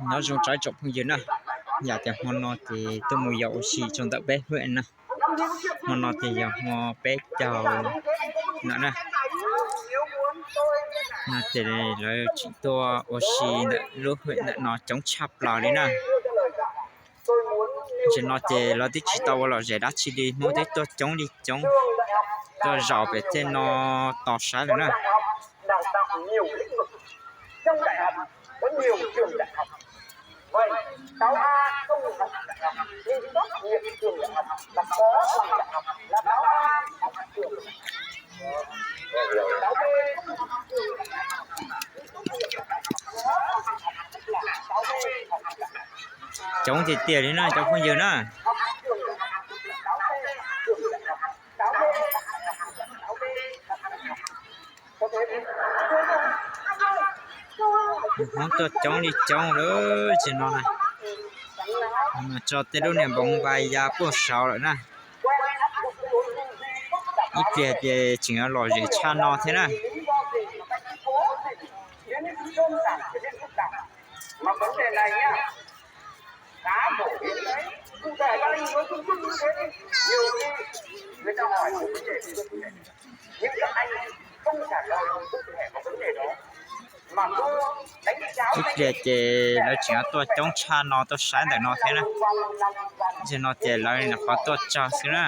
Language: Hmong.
Nyob zoo tsoom phooj ywg na, yam tias hmo no ces tuaj mus yos ua si rau ntawm peb hwj na. Hmo no ces yog hmo peb caug lawm na. No ces lawv tseem tuaj ua si ntawm lub hwj ntawm no coob tshaj plaws li na. Tam sim no ces lawv twb tsis tau ua lom zem dab tsi li, Hmoob twb tuaj coob li coob, tuaj zaum pem tej no tos saib lawm na. Coob tiag tiag li na cov phooj ywg na. Hmoob tuaj coob li coob lawm tam sim no na. Tso tej lub niag npoov npais ya puag saud lawm na. Ib pliag ces tseem yuav lom zem tshaj no thiab na. Ib pliag ces lawv tseem yuav tuaj coob tshaj no tuaj saib ntawm no thiab na. Tam sim no ces lawv nyuam qhuav tuaj tsawg xwb na.